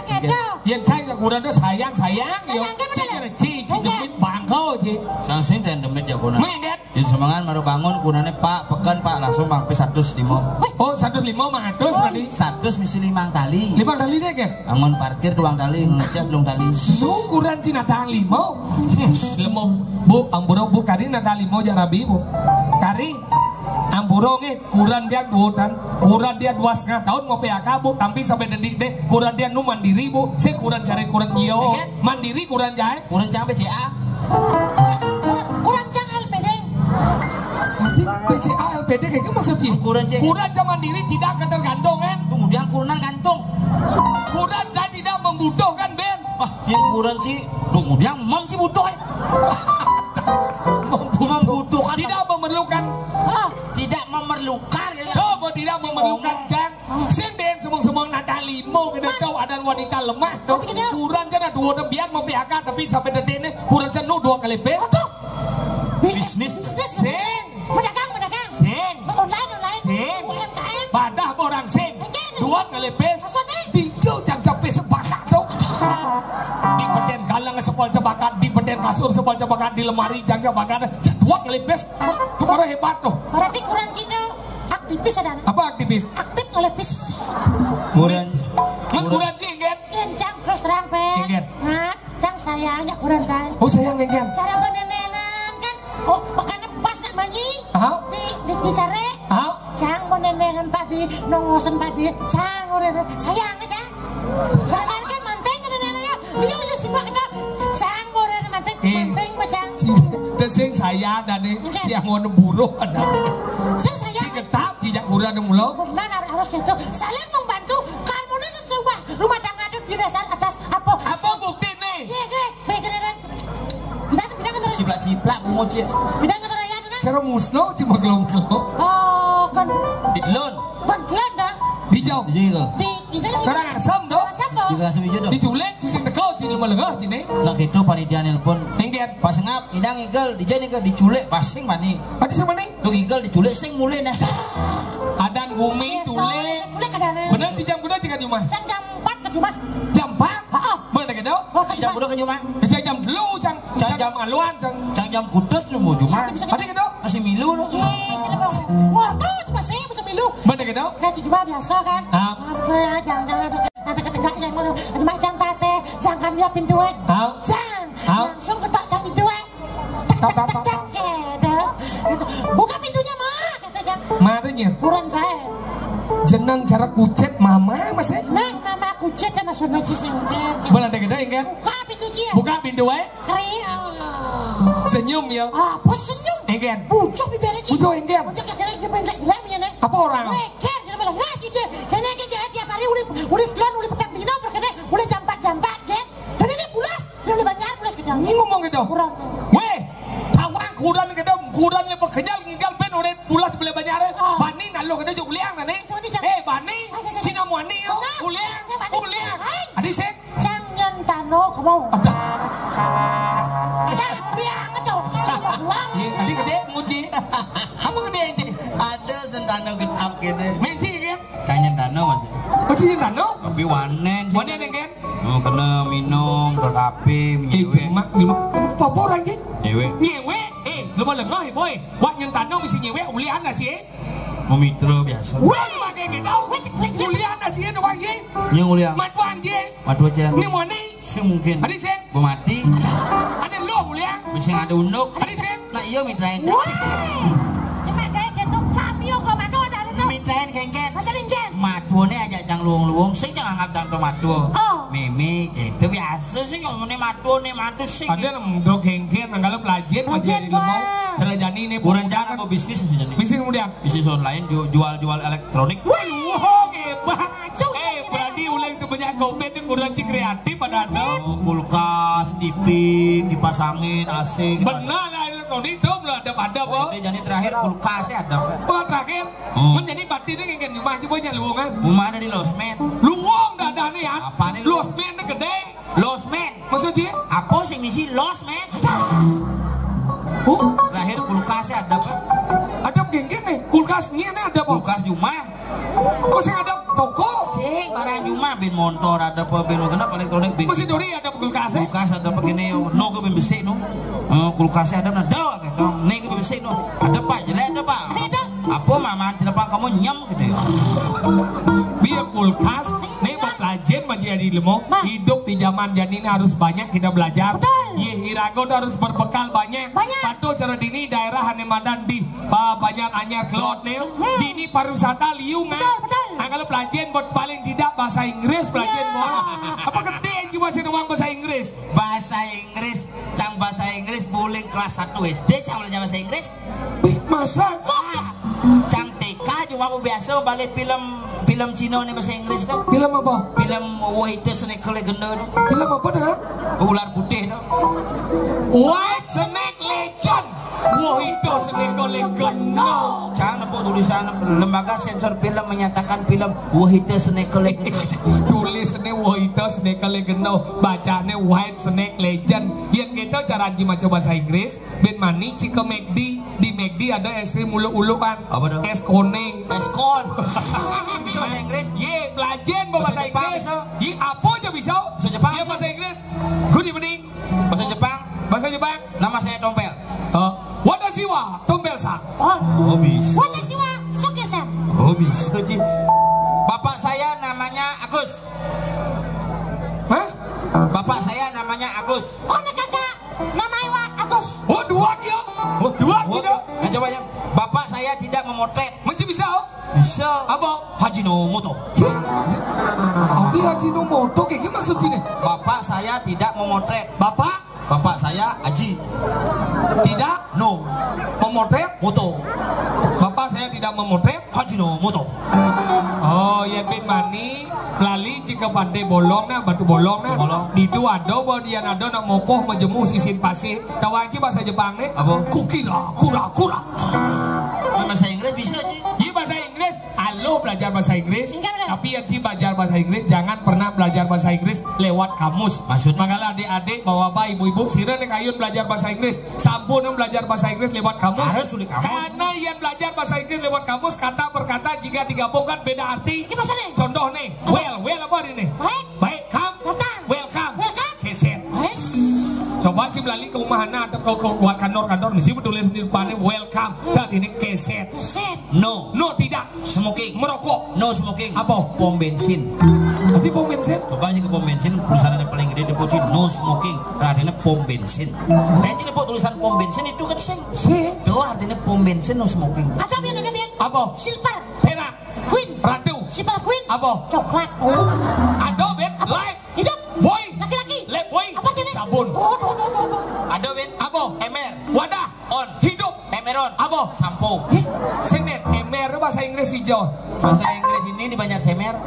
Yang sayang jaguran tu sayang, sayang. Sayang kan. Cik kena cik, cik demit bangko cik. Sang sing ten demit jaguran. Mendet. Di semangan baru bangun, kunane Pak, peken Pak, langsung mampir seratus lima. Oh, seratus lima, lima ratus tadi. Seratus misi limang tali. Limang tali deh kan? Bangun parkir doang tali, ngecek doang tali. Lu kuran cina tali mau. Lemo, Bu, ampura Bu, kari na tali mau jarabi Bu. Kari, ampura nge, kuran dia dua tahun, kuran dia dua setengah tahun mau P H K Bu, tapi sampai detik deh, kuran dia nu mandiri Bu, saya kuran cari kuran jio, mandiri kuran jahit. Kuran cang B C A. Kuran, kuran cang L P D. Tapi B C A L P D kayak maksudnya? Kuran cang. Kuran cang mandiri tidak ketergantungan. Kemudian kuran gantung. Kuran cang tidak membutuhkan ben. Wah, dia kuran sih. Kemudian mam sih butuh. Membutuhkan. Tidak memerlukan. Ah, tidak memerlukan. Coba tidak memerlukan cang. Sing den semong-semong nada limo kena tahu ada wanita lemah tu. Kuran cang dua tembian mau P H K tapi sampai detik ni kuran cang nu dua kali pes. Bisnis. Sing. Mendagang, mendagang. Sing. Online, online. Sing. U M K M. Badah orang sing. Dua kali pes. Dijo jam sampai sebakat tu. Di beden galang sepol cebakat, di beden kasur sepol cebakat, di lemari jang cebakat. Dua kali pes. Tu baru hebat tu. Berarti kuran cang aktivis ada. Apa aktivis? Aktif oleh bis. Kuran. Kuran cing kan? Kencang terus terang pe. Ingat. Nah, cang sayang ya kuran cang. Oh, sayang kan? Cara benenenan kan. Oh, makanya pas nak manyi. Aha. Di, di, dicari. Aha. Cang benenenan padi, nongosen padi. Cang udah sayang kan? Benenenan kan manting benenenan ya. Iya, iya, simak dah. Cang udah manting, manting macam. Dan sing saya dan ni, siang warna buruh ada. Sing saya. Si ketap, tidak kurang mulo. Benar, harus gitu. Saling membantu, harmonis dan sebuah rumah tangga itu di dasar atas apa? Apa bukti ni? Iya, iya. Baik, benenenan. Bidang, bidang ketua. Ciplak-ciplak bungut cik. Bidang ketua raya tu nah. Cara musno cik magelom-gelom. Oh, kan. Di telun. Kan telun dah. Dijau. Iya ke? Di, di sana. Sekarang asam tu. Asam tu. Juga asam hijau tu. Diculik, sisi tegau, sisi lemah lengah, sini. Nak itu panitia nelpon. Engket. Pas ngap, idang igel, dijau igel, diculik, basing mani. Ada sama ni? Tu igel diculik, sing mulai nah. Adan bumi, culik. Culik ada. Benar, si jam kuda cik kat rumah. Jam empat ke rumah. Jam empat? Haa. Mana kita? Oh, ke jam kuda ke rumah. Saya jam dulu, jam, jam, jam maluan, jam. Jam, jam kutus lu mau rumah. Ada kita? Masih milu lu. Iya, jadi mau. Waktu itu masih, masih milu. Mana kita? Saya cuma biasa kan. Ah. Apa ya, jangan, jangan. Ada ketegak yang mana? Macam tasik, jangan dia pintu eh. Ah. Jang. Ah. Langsung ketok jam pintu eh. Tak, tak, tak, tak. Gitu. Buka pintunya, Ma, katanya. Marinya. Kurang saya. Jenang cara kucet mama masih. Nah, mama kucet kan maksudnya ci singkir. Belanda gede kan? Buka pintu ci. Buka pintu wae. Keri. Oh. Senyum ya. Apa senyum? Engken. Pucuk bibirnya ci. Pucuk engken. Pucuk kira jelek jelek punya nih. Apa orang? Weker, jadi malah ngasih deh. Karena dia tiap hari udah udah telan udah petang dino perkene udah jampat jampat deh. Dan ini pulas. Dia boleh banyak pulas kita. Ini ngomong gitu. Kurang. Weh, tawang kuran kita, kuran yang bekerja tinggal ben orang pulas boleh banyak. Ah. Bani nalo kita juga uliang nih. Eh, bani. Sina muani yo. Uliang. Uliang. Adi sih. Cang nyen tano kamu. Ada. Cang uliang itu. Iya, tadi gede muji. Apa gede aja? Ada sentano getap gede. Menci kan? Cang nyen tano masih. Oh, cing nyen tano? Tapi wanen sih. Wanen kan? Oh, kena minum, ke kafe, eh, menyewek. Cuma, cuma, apa orang je? Nyewek. Nyewek? Eh, lu mau lengah, boy. Wak nyen tano mesti nyewek, ulian dah sih. Memitra biasa. Weh, pakai kita. Ulian dah sih, tuan je. Nyewek ulian. Matuan je. Matuan je. Ni moni. Semungkin. Ada sih. Bemati. Ada lu ulian. Bisa ada unduk. Ada sih. Nak iyo mitrain. Wah. Cuma gaya gendong kami yo ke mana ada ada. Mitrain kengken. Masa lingken. Matuh ni aja cang luung-luung, sing cang anggap cang tu matuh. Oh. Mimi gitu biasa sih kalau ni matuh ni matuh sih. Ada lah mudok kengken, nang kalau pelajar pelajar di rumah. Cara jani ni kurang jangan apa bisnis sih jani. Bisnis kemudian. Bisnis online ju- jual-jual elektronik. Wah, hebat. Eh, berarti ulang sebanyak covid ni kurang cik kreatif pada anda. Oh, kulkas, T V, kipas angin, A C. Benar lah. Tadi tu belum ada pada apa? Jadi, jadi terakhir kulkas ya ada. Oh, terakhir. Hmm. Mun jadi batin ni kan rumah cuba nya luung kan? Rumah ada di losmen. Luung dah ada ni ya. Apa ni? Losmen ni gede. Losmen. Maksud sih? Apa sih misi losmen? Oh, terakhir kulkas ya ada apa? Ada genggen ni. Kulkas ni ada apa? Kulkas rumah. Oh, sing ada toko. Sing, barang jumah, bin montor ada apa, bin kena elektronik, bin. Masih duri ada kulkas, eh? Kulkas ada apa gini, yo. No, ke bin besi, no. Eh, kulkas ada, nah, dah, gitu. Nih, ke bin besi, no. Ada, Pak, jelek ada, Pak. Ada. Apa, Mama, kenapa kamu nyem, gitu, ya? Biar kulkas, nih, Pak Lajen, Pak Jayadi Lemo, hidup di zaman jani ini harus banyak kita belajar. Betul. Ye, irago tu harus berbekal banyak. Banyak. Patuh cara dini daerah ane madan di, ah, Banjar Anyar Kelot, nih. Hmm. Dini pariwisata liu, kan? Betul, betul. Nah, kalau pelajaran buat paling tidak bahasa Inggris, pelajaran. Ya. Buat apa gede yang cuma sih nuang bahasa Inggris? Bahasa Inggris, cang bahasa Inggris buling kelas satu S D, cang belajar bahasa Inggris. Wih, masa? Ah, cang T K cuma aku biasa balik film, film Cina ni bahasa Inggris tu. Film apa? Film Wahita Seneka Legenda tu. Film apa dah? Ular putih tu. White Snake Legend. Wahita Seneka Legenda. Cang nepuk tulisan lembaga sensor film menyatakan film Wahita Seneka Legenda. Tulis ni Wahita Seneka Legenda, baca ni White Snake Legend. Ya, kita cara anji maca bahasa Inggris, bin mani cika McD, di McD ada es krim uluk-uluk kan. Apa tu? Es kone. Es kon. Bisa bahasa Inggris? Ye, belajar bahasa Inggris. Bahasa Jepang bisa? Ye, apa aja bisa? Bahasa Jepang bisa? Bahasa Inggris. Good evening. Bahasa Jepang. Bahasa Jepang. Nama saya Tompel. Oh. Watashi wa Tompel-san. Oh. Oh, bisa. Watashi wa Sokir-san. Oh, bisa, Ji. Bapak saya namanya Agus. Hah? Bapak saya namanya Agus. Oh, nak kakak. Nama Iwa Agus. Oh, dua dia. Oh, dua kita. Nah, coba ya. Bapak saya tidak memotret. Masih bisa, oh? Bisa. Apa? Haji Nomoto. Abi Haji Nomoto, kayak gimana maksudnya? Bapak saya tidak memotret. Bapak? Bapak saya Haji. Tidak? No. Memotret? Moto. Bapak saya tidak memotret. Haji Nomoto. Oh, ya, bin mani lali jika pantai bolong nah, batu bolong nah. Bolong. Di itu ada, baru dia ada nak mokoh majemur sisin pasir. Tahu aja bahasa Jepang ni? Apa? Kukira, kura, kura. Bahasa Inggris bisa, Ji. Iya, bahasa Inggris. Alo belajar bahasa Inggris, tapi yang Ji belajar bahasa Inggris, jangan pernah belajar bahasa Inggris lewat kamus. Maksudnya? Makanya adik-adik, bawa-bawa, ibu-ibu, sira ni kayun belajar bahasa Inggris, sampun belajar bahasa Inggris lewat kamus. Harus tulis kamus. Karena yang belajar bahasa Inggris lewat kamus, kata per kata jika digabungkan beda arti. Contoh ni, well, well apa hari ni? Baik. Baik, come. Datang. Welcome. Welcome. Keset. Coba Ji lali ke rumah anak atau ke, ke, ke kantor-kantor, mesti betulis di depannya welcome. Tadi ni keset. Keset. No. No, tidak. Smoking. Merokok. No smoking. Apa? Pom bensin. Tapi pom bensin? Coba aja ke pom bensin, perusahaan yang paling gede di Bocin, no smoking. Artinya pom bensin. Tadi ni buat tulisan pom bensin itu kan sing. Sing. Itu artinya pom bensin, no smoking. Ada, Bian, ada, Bian. Apa? Silver. Perak. Queen. Ratu. Silver Queen. Apa? Coklat. Ada, Ben. Apa? Light. Hidup. Boy. Laki-laki. Lifebuoy. Apa jenis? Sabun. Oh, oh, oh, oh, oh. Ada, Ben. Apa? Ember. Wadah. On. Hidup. Emeron. Apa? Sampo. Senet. Emer tu bahasa Inggris hijau. Bahasa Inggris ini di Banjar Semer.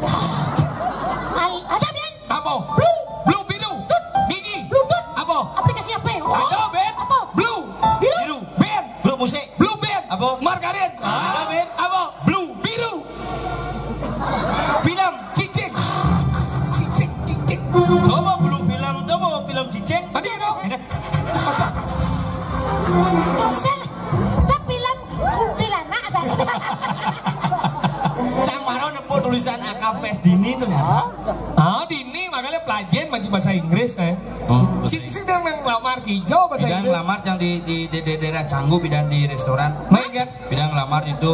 Al-, ada, Ben. Apa? Blue. Blue biru. Tut. Gigi. Bluetooth. Apa? Aplikasi apa? Oh. Ada, Ben. Apa? Blue. Biru. Biru. Ben. Blue musik. Blue Ben. Apa? Margarin. Ada, Ben. Apa? Blue. Biru. Film. Cicing. Cicing, cicing. Coba blue film, coba film cicing. Tadi itu. Dosen. Tapi film kuntilanak ada. Cang Maro nepuk tulisan A K Fest dini ternyata. Ah, dini makanya pelajaran masih bahasa Inggris, eh. Oh, bahasa Inggris. Cik, cik, yang ngelamar hijau bahasa Inggris. Bidan ngelamar yang di, di, di, di daerah Canggu, bidan di restoran. Main kan? Bidan ngelamar itu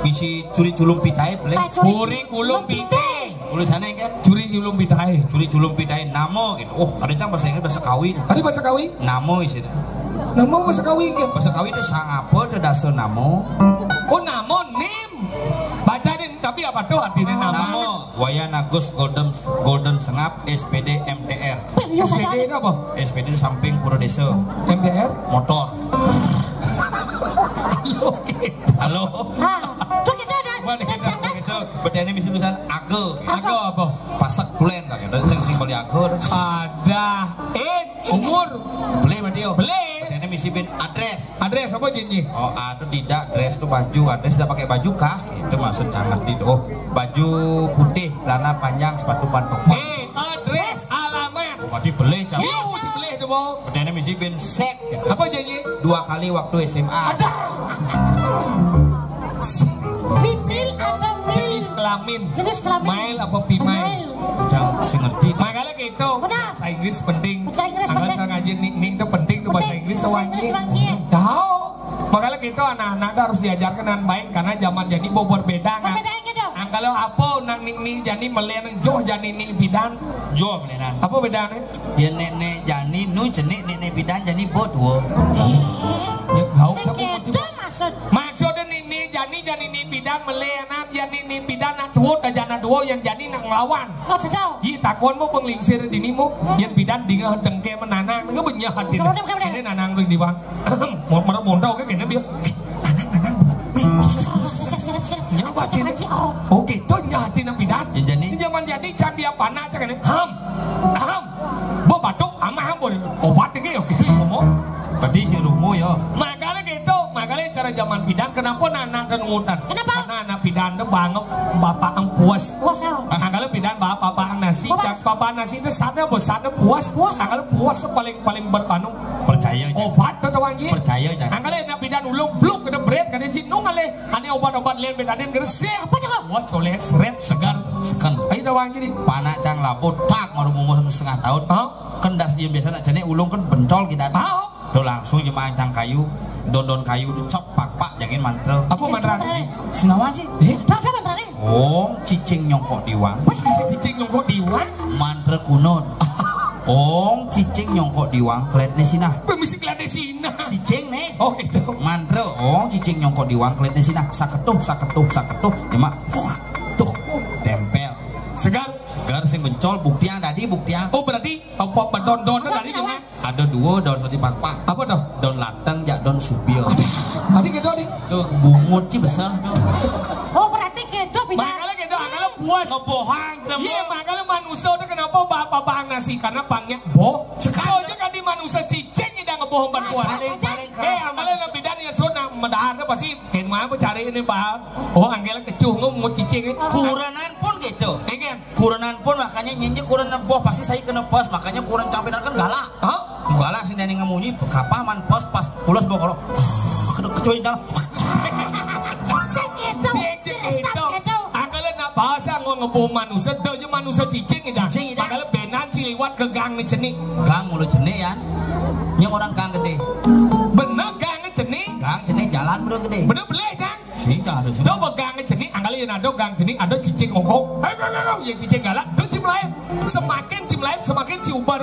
misi curi culung pitai, boleh? Curi culung pitai. Tulisannya kan? Curi culung pitai. Curi culung pitai, namo gitu. Oh, ada cang bahasa Inggris, bahasa Kawi. Ada bahasa Kawi? Namo isinya. Namo bahasa Kawi kan? Bahasa Kawi itu sangapa itu dasar namo? Oh, namo, name. Baca deh, tapi apa tuh artinya nama? Namo, Wayan Agus Golden, Golden Sengap, S P D M T R. Iya, S P D itu apa? S P D itu samping Pura Desa. M T R? Motor. Halo, oke. Halo. Ha, tu kita dah. Mana kita? Cerdas. Kita bertanya misi tulisan aga. Aga apa? Pasak tulen, kak. Dan sing sing beli aga. Ada. Eh, umur. Beli, Matio. Beli. Bertanya misi bin address. Address apa, Jinji? Oh, ada tidak, dress tu baju, address tidak pakai baju kah? Itu maksud cang ngerti tu. Oh, baju putih, celana panjang, sepatu pantopel. Eh, address, alamat. Oh, mati beli, cang. Iya, mesti beli tu, Bo. Bertanya misi bin sek. Apa, Jinji? Dua kali waktu S M A. Ada. Female atau male? Amin. Jenis kelamin. Male apa female? Male. Jang sing ngerti. Makanya gitu. Benar. Bahasa Inggris penting. Bahasa Inggris penting. Saya ngaji nik-nik itu penting tuh bahasa Inggris. Bahasa Inggris. Tahu. Makanya gitu anak-anak tuh harus diajarkan dengan baik karena zaman jadi berbeda kan. Berbeda gitu. Nah, kalau apa nang nik-nik jadi melen joh jadi nik bidan. Joh melenan. Apa bedanya? Ya nek-nek jani nu jenik nek-nek bidan jani bot wo. Ya, tahu. Sekedo maksud. Maksudnya nik-nik jani jani nik bidan melenan ya nik-nik bidan nak tuwo dah jana tuwo yang jani nak ngelawan. Oh, sejauh. Yi takon mu penglingsir dini mu, yang bidan dingah dengke menanang, nggak benyah hati. Kamu diam, kamu diam. Ini nanang lu di bang. Mau merem mondau ke kena dia. Nanang, nanang. Siap, siap, siap. Nyawa hati. Oh. Oke, tuh nyah hati nang bidan. Ya, jani. Ini zaman jadi can dia panak cak ini. Ham. Ham. Bo batuk amah ham bo. Obat ini ya gitu ngomong. Berarti si rumo ya. Makanya gitu, makanya cara zaman bidan kenapa anak dan ngutan? Kenapa? Karena anak bidan tuh banget bapak yang puas. Puas ya. Nah, kalau bidan bapak bapak nasi, bapak. Cak bapak nasi itu sana bos sana puas. Puas. Nah, kalau puas tuh paling paling beranu. Percaya aja. Obat tuh tawangi. Percaya aja. Nah, kalau anak bidan ulung bluk kena berat kena jinung kali. Ane obat-obat lain bedanin gresik. Apa tuh? Wah, colek, seret, segar. Sekan. Ayo tawangi nih. Panak cang labut tak baru umur satu setengah tahun. Hah? Kan das dia biasa nak jenek ulung kan bencol kita. Hah? Tuh langsung jemaah cang kayu, don-don kayu dicop pak-pak jagain mantra. Apa mantra? Sinawan sih. Eh? Ada mantra nih. Ong cicing nyongkok diwang. Wih, bisa cicing nyongkok diwang. Mantra kunun. Ong cicing nyongkok diwang klet nih sinah. Permisi klet nih sinah. Cicing nih. Oh gitu. Mantra ong cicing nyongkok diwang klet nih sinah. Saketuh, saketuh, saketuh. Emak. Tuh. Tempel. Segar. Segar sing bencol buktiang tadi buktiang. Oh berarti apa bedon-don tadi nyemek? Ada dua daun satu pakpak. Apa tuh? Daun lateng, jak daun subil. Tadi gitu nih. Tuh, bungut sih besar tuh. Oh, berarti gitu, bisa. Makanya gitu, angkala puas. Ngebohang, iya, makanya manusia tuh kenapa bapak-bapak nasi? Karena pangnya boh. Sekarang aja kan di manusia cicing tidak ngebohong ban puas. Paling, paling keras. Eh, angkala lebih dari ya, so, nah, medar pasti. Kayak mana cari ini, Pak? Oh, angkala kecuh, nggak mau cicing. Kurenan pun gitu. Iya kan? Kurenan pun makanya nyenye kuren neboh pasti saya kena bos makanya kuren campur kan galak. Hah? Galak sih dari ngemunyi kapah man bos pas pulas bawa kalau kena kecoy jalan. Sakit tuh. Sakit tuh. Angkala nak bahasa ngomong ngebom manusia, do je manusia cicing aja. Cicing aja. Padahal benan ciliwat ke gang nih cenik. Gang mulu cenik ya. Yang orang gang gede. Bener gang cenik. Gang cenik jalan mulu gede. Bener beli aja. Sing ada sih. Do gang cenik, angkala yang ada gang cenik, ada cicing ngongkong. Hei, hei, hei, hei, ya cicing galak, do cim lain. Semakin cim lain, semakin cim ubar.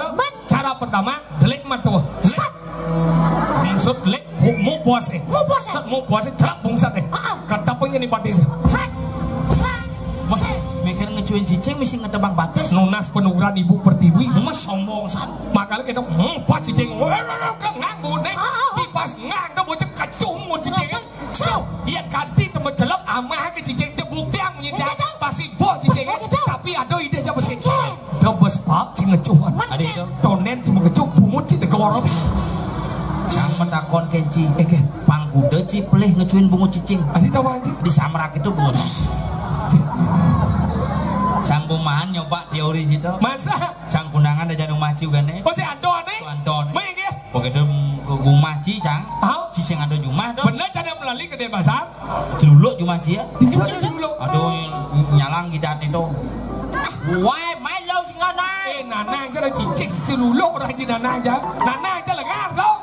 Cara pertama, delik mata. Delik. Maksud delik, mu, mu puas eh. Mu puas eh. Mu puas eh, cerak bungsat eh. Ah, ah. Kata punya nih batis. Hah? Hah? Mikir ngecuin cicing, mesti ngetebang batis. Nunas penurunan ibu pertiwi. Mas sombong san. Makanya kita, hmm, pas cicing. Wah, wah, wah, ke ngang, bu, nih. Ah, ah, ah. Di pas ngang, tuh bocah kecuh, mau cicing. Iya, ganti temen celok, amah ke cicing, cebuk tiang, nyindak. Pasti boh cicing. Tapi ada ide siapa sih? Dobes pak, cing ngecuhan. Ada itu. Tonen cuma ngecuh, bungut sih tegorok. Yang menakon kenci. Eke. Pangkuda ci pelih ngecuin bungut cicing. Ada tahu aja. Di samrak itu bungut. Sang bumahan nyoba teori situ. Masa? Sang kundangan ada janu macu kan eh. Masih ada nih. Anton. Main dia. Begitu ke rumah ci cang. Hah? Ci sing ada jumah tuh. Bener cara melalui ke Denpasar. Celuluk jumah ci ya. Dijual dulu. Aduh, nyalang kita itu. Wah, main lo sing ada. Eh, nanang kira cicing celuluk orang ci nanang aja. Nanang aja lengar tuh.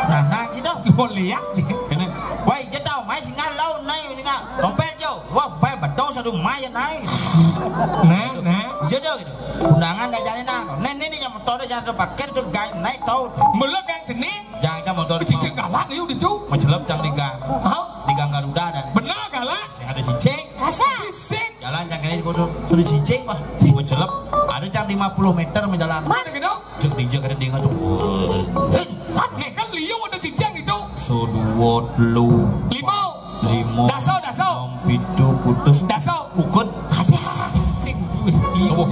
Nanang kita. Mau lihat. Ini. Wah, kita main sing ada lo naik sing ada. Dompet jo. Wah, bae betul satu main naik. Nah, nah. Jodoh gitu. Undangan dah jalan nah. Nih, nih, nih, yang motor dah jalan pakai tuh gang naik tau. Mula gang seni. Jangan kan motor. Cicing galak yuk itu. Mencelep jang di gang. Hah? Di gang Garuda dan. Benar galak. Yang ada cicing. Asa. Cicing. Jalan jang kene kudu. Sudah cicing, Pak. Mencelep. Ada jang lima puluh meter menjalan. Mana gitu? Cek di jek ada dengar tuh. Nih kan liu ada cicing itu. So dua telu. Lima. Lima. Daso, daso. Nom pitu kutus. Daso. Ukut. Ada. Cing. Apa?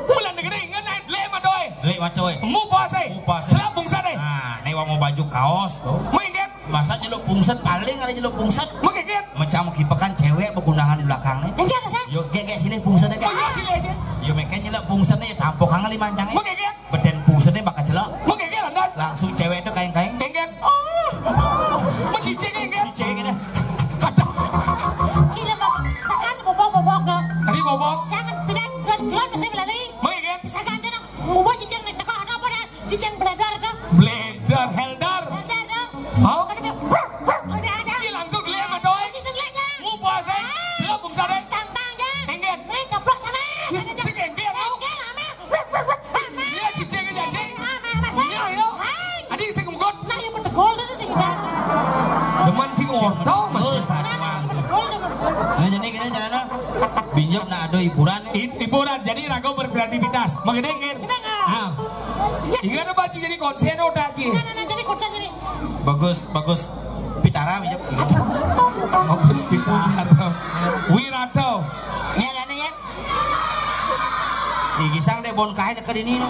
Bulan negeri ngenai dele matoy. Dele matoy. Mu puase. Mu puase. Celap bungsa deh. Nah, ini wong mau baju kaos tuh. Mungkin. Masa jeluk pungset paling ada jeluk pungset. Mungkin. Macam kipekan cewek berkundangan di belakang nih. Enggak sih. Yo, gek gek sini pungset deh. Oh, iya, sini aja. Yo, meken jeluk pungset nih tampok kangen lima cang. Mungkin. Beden pungsetnya bakal celok. Mungkin lantas. Langsung cewek itu kain-kain. Enggan. Oh. Masih cengeng kan? Cengeng dah. Kata. Cile, Bang. Pinjam na ada hiburan. Hiburan, jadi raga berkreativitas. Mengenai kan? Kenapa? Ah. Ingat apa sih jadi konser udah sih? Nah, nah, nah, jadi konser jadi. Bagus, bagus. Pitara pinjam. Bagus Pitara. Wirata. Ya, ya, ya. Ih, gisang deh bon kain ke dini.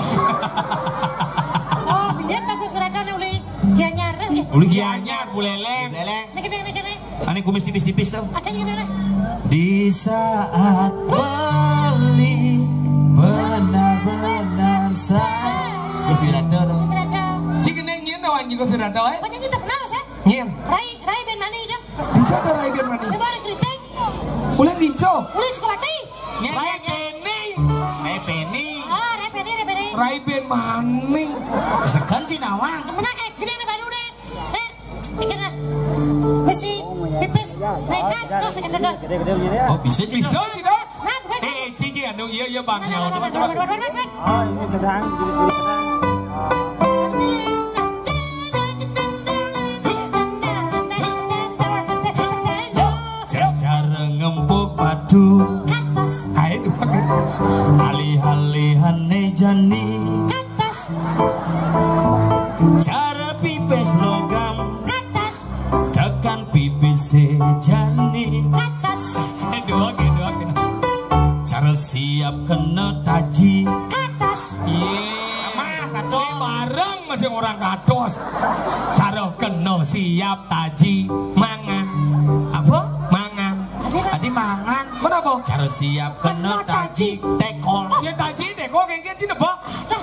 Oh, biar bagus Wirata nih uli. Gianyar. Uli Gianyar, Buleleng. Buleleng. Nih, nih, nih, nih. Ane kumis tipis-tipis tuh. Di saat beli benar-benar sayang. Gus Wirata. Gus Wirata. Cik Neng nyieun nawan Gus Wirata, eh? Penyanyi terkenal, sih. Nyieun. Rai, Rai band mana itu? Dico ada Rai band mana? Ini baru keriting. Ulah dico. Ulah sekolah teh. Rai Penny. Rai Penny. Ah, Rai Penny, Rai Penny. Rai band mana? Sekan si nawang. Mana, eh, gede baru deh. Eh, mikirnya. Besi, tipis, naikkan, terus naikkan, terus. Oh, bisa sih. Bisa sih, dong. Nah, bukan. Eh, eh, Cici, anu, iya, iya, Bang. Ya, coba, coba. Ah, ini sedang, jadi sedang. Cara ngempuk batu. Ayo, dipakai. Alih-alihane jani. Cara pipis logam. Tekan pipis jani. Aduh, aduh, aduh. Cara siap kena taji. Kados. Iya. Mah, kados. Bareng masih orang kados. Cara kena siap taji mangan. Apa? Mangan. Tadi mangan. Mana apa? Cara siap kena taji tekol. Ya taji tekol kayak gini apa?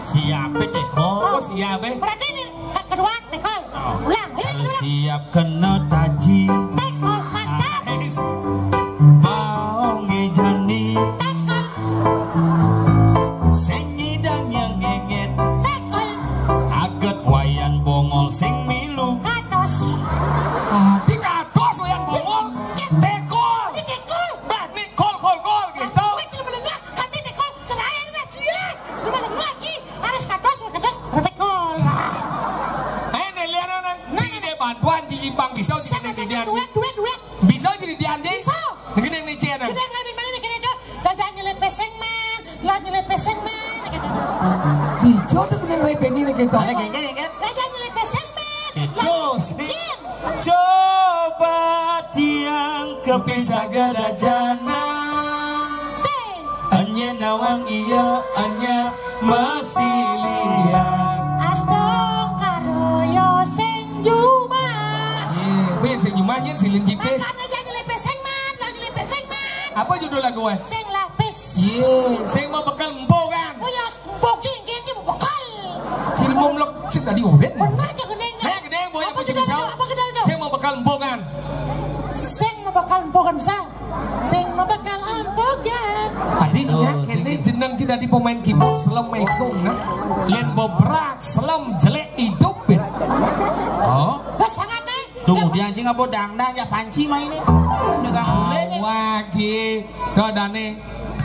Siap tekol. Oh, siap, eh. Berarti ini kedua tekol. Ulang, ini kedua. Siap kena taji. Tekol, mantap. Baong ijani. Tekol. Sing nyidang yang ngenget. Tekol. Aget wayan bongol sing milu. Kados. Ah, di kados wayan bongol. Tekol. Ini tekol. Bah, ini kol, kol, kol, gitu. Tapi cuma menengah, tapi tekol cerai ada sih. Cuma lemah sih. Harus kados, kados, tekol. Eh, nih, lihat, nah. Nah, nah, bantuan di Impang bisa, di Indonesia. Duet, duet, duet. Bisa jadi dianjing. Bisa. Gede nih, Cia, nah. Gede, nggak, mana nih, gede tuh. Raja nyelip peseng, man. Lah nyelip peseng, man. Dijo tuh kena rai Penny nih, gitu. Ada gengger, gengger. Raja nyelip peseng, man. Itu sih. Coba tiang kepisah gada jana. Enya nawang iya, enya masih liat. Astong karo yo sing jumah. Iya, be sing jumah nyen silin jipis. Makanya jangan nyelip peseng, man. Jangan nyelip peseng, man. Apa judul lagu, eh? Sing lapis. Iya, sing mau bekal empo kan? Oh ya, empo sih, kayak sih bekal. Silmum lek sing tadi udah. Bener aja gendeng. Nah, gendeng, boy, apa judul lagu? Apa judul lagu? Sing mau bekal empo kan? Sing mau bekal empo kan, bisa? Sing mabakal ampogan. Tadi nya kene jeneng sing dadi pemain keyboard Selem Mekong, nah. Yen bebrak Selem jelek idup, ya. Oh. Bos sangat nih. Tunggu dia anjing apa dangdang ya panci main nih. Udah gak boleh nih. Awak, Ji. Dodane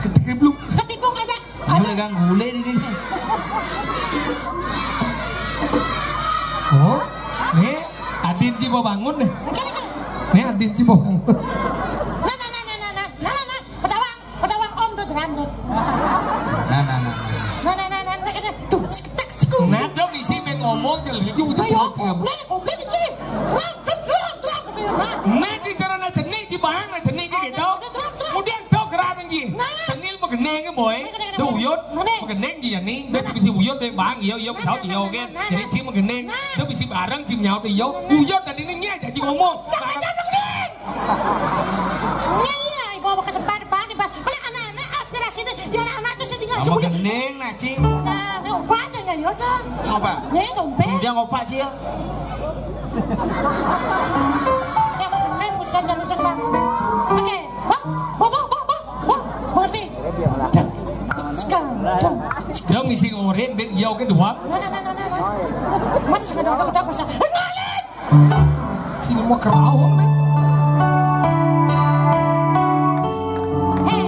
ketegebluk. Ketipu aja. Ini udah ganggu le ini. Oh, nih Adin Cibo bangun nih. Nih Adin Cibo bangun. Nah, nah, nah, nah, nah, nah, nah, nah, nah, pedawang, pedawang om tuh geram tuh. Nah, nah, nah. Nah, nah, nah, nah, nah, nah, tuh, ceketek, ceku. Nah, dong isi ben ngomong jelek, udah. Ayo, komplit, komplit ini. Geram, geram, geram, geram, geram. Nah, si cara na jenik, di bahan na jenik gitu. Kemudian dok geram iki. Nah. Tengil megeneng, boy. Megeneng, megeneng. Duh, uyut. Megeneng. Megeneng dia nih. Dia bisa uyut deh, Bang. Iya, iya, pesawat iya, oke. Nah, nah, nah. Jadi, Ci megeneng. Nah. Dia bisa bareng, Ci nyaut iya. Nah, nah. Uyut tadi ini aja, Ci ngomong. Jangan, jangan megeneng. Iya, iya, ibu bawa kesempatan, Bang. Mana anak-anak aspirasi ini? Ya, anak-anak tuh sedih aja. Megeneng, nah, Ci. Nah, ini ubah aja ya, yaudah. Ngopak. Ya, itu, Bang. Dia ngopak, Ci, ya. Yang bener, buset, jangan iseng, Bang. Oke. Bang, bang, bang, bang, bang, bang, mengerti? Dang, cekang, dang. Dia ngisi ngorin, ben iya oke dua. Nah, nah, nah, nah, nah, nah. Mana sih ada, ada, ada, ada, ada. Ngalit! Sini mau kerawang, men. Hei.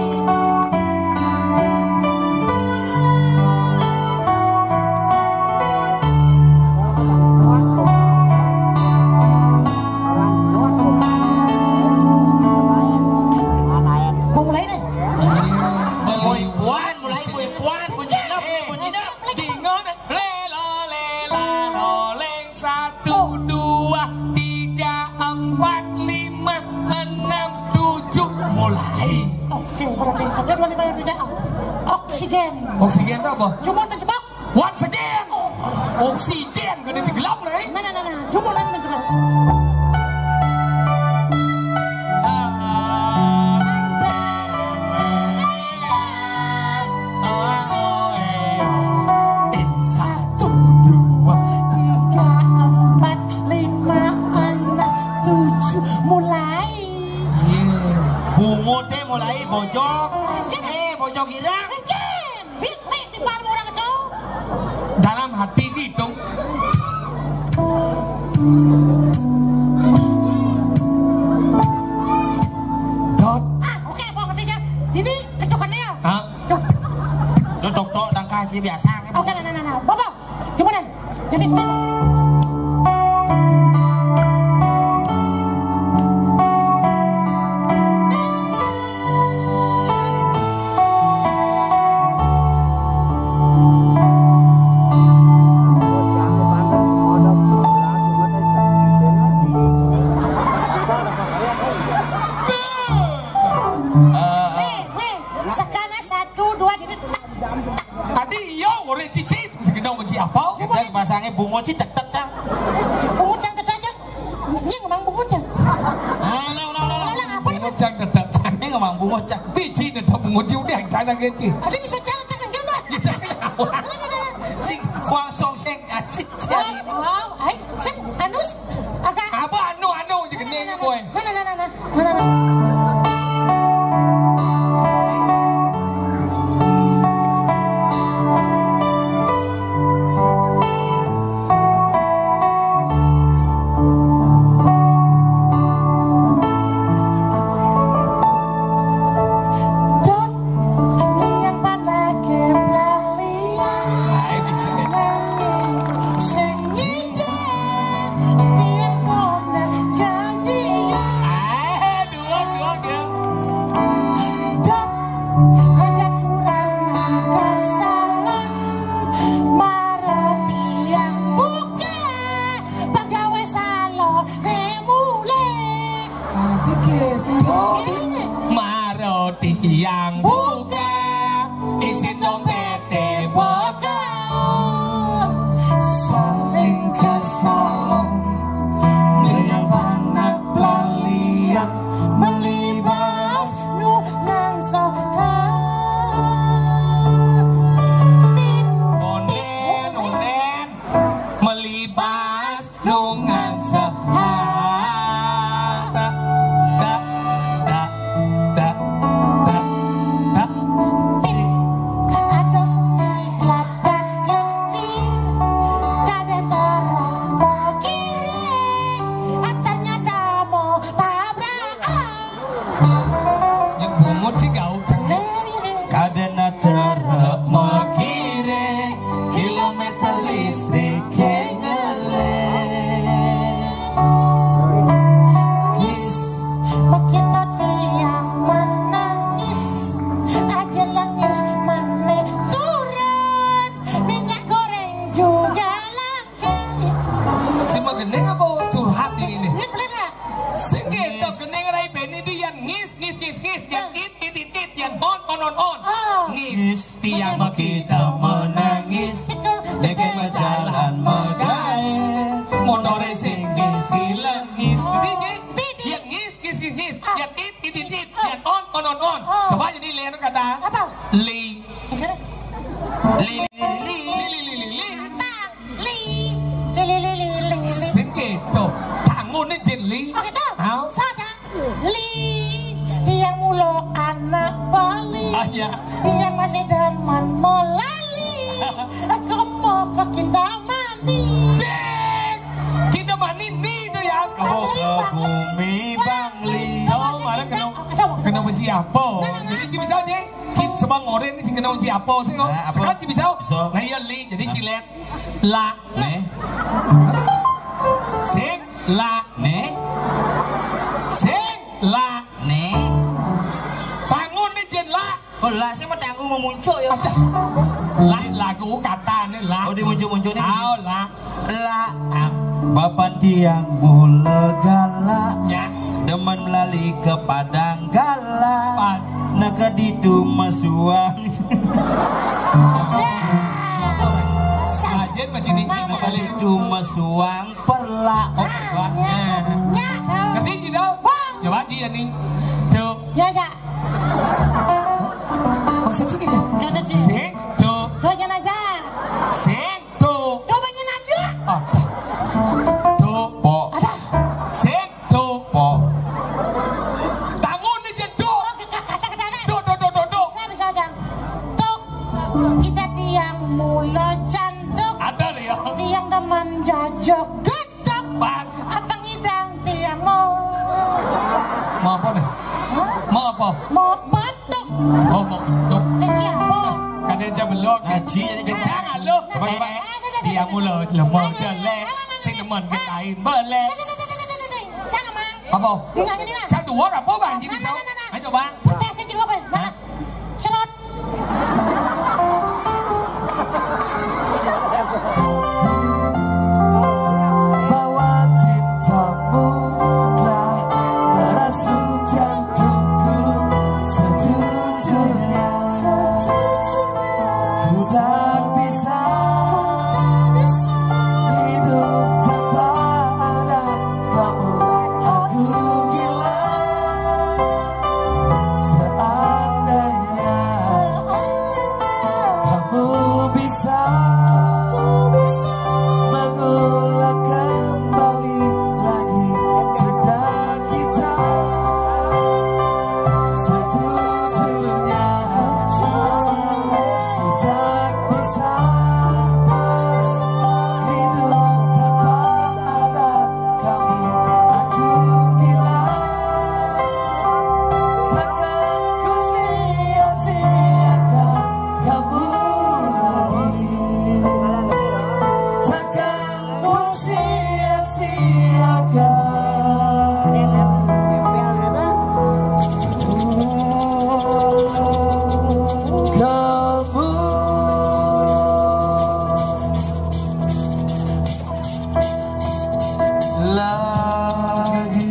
Mau mulai deh. Dua lima Indonesia. Oksigen. Oksigen itu apa? Cuma terjebak. Once again. Oksigen kada digelam, Ray. Nah, nah, nah, nah. Cuma nang terjebak. Satu, dua, tiga, empat, lima, enam, tujuh. Mulai. Bungut deh mulai bojok. Eh, bojok girang. Bit, bit, di palu orang itu. Dalam hati gitu. Dot. Ah, oke, apa ngerti ya? Ini ketukannya ya? Hah? Tuh. Lu tok-tok tangkah sih biasa. Oke, nah, nah, nah, nah. Bapak, gimana? Jadi kita Eh, eh, sekali satu, dua, jadi tak. Tadi iya, orang cici, mesti kena menci apa? Kita pasangnya bungut sih, tek, tek, cang. Bungut cang, tek, tek, cang. Ini ngomong bungut cang. Ulang, ulang, ulang, ulang. Ulang, apa nih? Bungut cang, tek, tek, cang. Ini ngomong bungut cang. Biji nih, tak bungut sih, udah yang cang lagi, Ci. Tadi bisa cang, tek, tek, cang, dah. Iya, cang. Ulang, ulang, ulang. Cik, kuang song seng, acik, cang. Oh, oh, ai, sing, anus, agak. Apa anu, anu, je kena ni, boy. Mana, mana, mana? Dot, niang panake pelalian. Hai, di sini. Sing nyidek, pian kona gajian. Hai, dua, dua, dua. Dot, aja kurang ke salon. Mara pian buka, pegawai salon, eh, mulai. Maro tiang buka, isin dompete buka. Saling kesalon, melihat anak pelalian, melibas nu ngangso. Onen, onen, melibas. Nungan sehat. Da, da, da, da, da, da. Ada melakat keti, kada terombo kiri. Ternyata mau tabrakan. Yang bungut sih gauk. Kada na terombo kiri. Kilometer listrik kengele. Wis, begitu tiang menangis, aja lengis meneh turun, minyak goreng juga langka. Si magending apa curhat ini nih? Ini pelit ya? Sing gitu, gending rai beni dia ngis, ngis, ngis, ngis, yang it, it, it, it, yang on, on, on, on. Oh. Ngis. Tiang makita menangis, deke mejalan megae, motore sing ngisi lengis. Dikit, dia ngis, ngis, ngis, ngis. Dia tit, tit, tit, tit. Dia on, on, on, on. Coba jadi lihat kata. Apa? Li. Li, li, li, li. Li, li, li, li, li. Apa? Li. Li, li, li, li, li, li. Sing gitu. Tangune jen li. Oh, gitu? Hah? Saja. Li, tiang mulo anak Bali. Ah, iya. Tiang masih demen melali. Aku mau ke Kintamani. Sing. Kintamani ni tu ya. Kebo ke Bangli, Bangli. Bangli. Tahu mana kena, kena benci apa? Nah, nah, nah. Jadi, ci bisa, ci. Ci sebang orang ni, ci kena benci apa sih, kok? Nah, apa? Sekarang ci bisa. Bisa. Nah, iya, li. Jadi, ci let. La. Nih. Sing. La. Nih. Sing. La. Nih. Bangun nih, Jin, la. Oh, la, saya mau tanggung memuncuk ya. Aja. La, lagu kata nih, la. Oh, dimuncuk-muncuk nih. Aw, la. La. Ah. Bapan tiang mula gala. Ya. Demen melali ke Padang Gala. Pas. Naka ditu masuang. Ajen macam ni. Naka ditu masuang perla. Oh, wah. Ngerti tidak? Coba Ji ni. Tu. Ya, ya. Maksud tu gini. Sing tu. Tu jangan aja. Sing tu. Tu banyak aja. Ah. Tu po. Ada. Sing tu po. Tangun ni je tu. Tu, tu, tu, tu, tu. Saya bisa aja. Tu. Kita tiang mula cantik. Ada dia. Tiang demen jajak gedek. Pas. Apa ngidang tiang mau? Mau apa ni? Hah? Mau apa? Mau batuk. Oh, mau batuk. Ni siapa? Kan dia macam belok. Ngaji ni. Jangan lu. Tiang mula lemah jelek. Sing demen ke lain boleh. Jangan, Mang. Apa? Dengar ni lah. Cak dua apa bang? Sini, nah, nah, nah, nah. Ayo, bang. Tes aja dulu, Bang. Nah, nah. Serot. Bawa cintamu telah merasuk jantungku sejujurnya. Ku tak bisa hidup tanpa ada kamu. Aku gila. Seandainya kamu bisa mengulang kembali lagi cerita kita, sejujurnya kita bisa hidup tanpa ada kamu. Aku gila. Takkan ku sia-siakan kamu lagi. Takkan ku sia-siakan kamu lagi.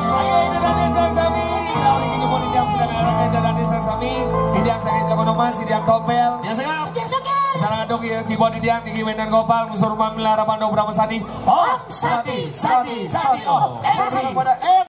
Ayo, itu tadi sang sami. Kita ulangi keyboard di tiang sedang ada, kita tadi sang sami. Di tiang sakit kono mas, di tiang topel. Ya, siap. Sekarang dong ya, keyboard di tiang, di Wenan Gopal, Musur Mamila, Rapando, Brahma Sadi. Om Sadi, Sadi, Sadi, Om. Eh, kepada M